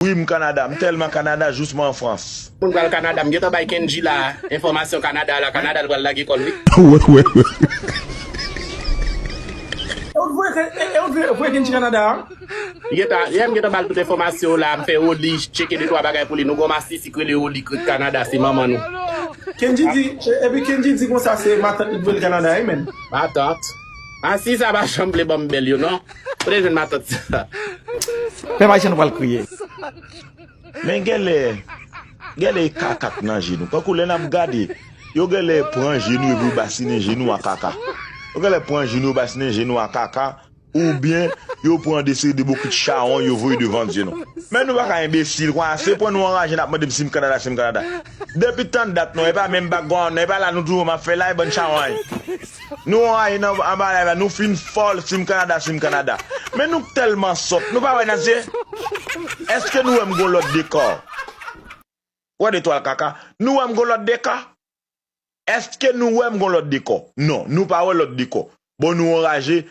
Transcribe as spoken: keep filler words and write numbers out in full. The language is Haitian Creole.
Wi, m Kanada. M tèlman Kanada, jous mwen an Frans. Moun pral Kanada, m gentan bay Kendji la enfòmasyon Kanada la. Kanada l pral lage kò l, wi. Wè, wè, wè. E ou vre, e ou vre, vre Kendji Kanada a? Li gentan, yè m gentan ba l tout enfòmasyon la, m fè Oli tcheke de twa bagay pou li. Nou gon masisi k rele Oli k ret Kanada, se manman nou. Kendji di, epi Kendji di konsa se matant li k voye l Kanada, wi, menn. Matant. Masisi sa pa janm vle ban m bèl yo, non. Kote jwenn matant sa? Pèp Ayisyen nou pral kriye. Men genlè, genlè e kaka k nan je nou. Kankou lè n ap gade, yo genlè pran je nou epi yo basinen je nou a kaka. Yo genlè pran je nou, yo basinen je nou a kaka, oubyen yo pran de seri de bokit chawony yo voye devan je nou. Men nou pa ka enbesil konsa, se pran nou anraje n ap mande m si m Kanada, si m Kanada. Depi tann dat non, e pa menm background non, e pa la nou toujou m ap fè la, e bann chawony. Nou anraje nan anba live la, nou fin fòl, si m Kanada, si m Kanada. Men nou tèlman sòt, nou pa wè nan zye? Èske nou wè m gon lòt dekò? Wè de twal kaka, nou wè m gon lòt dekò? Èske nou wè m gon lòt dekò? Non, nou pa wè lòt dekò. Bon, nou anraje,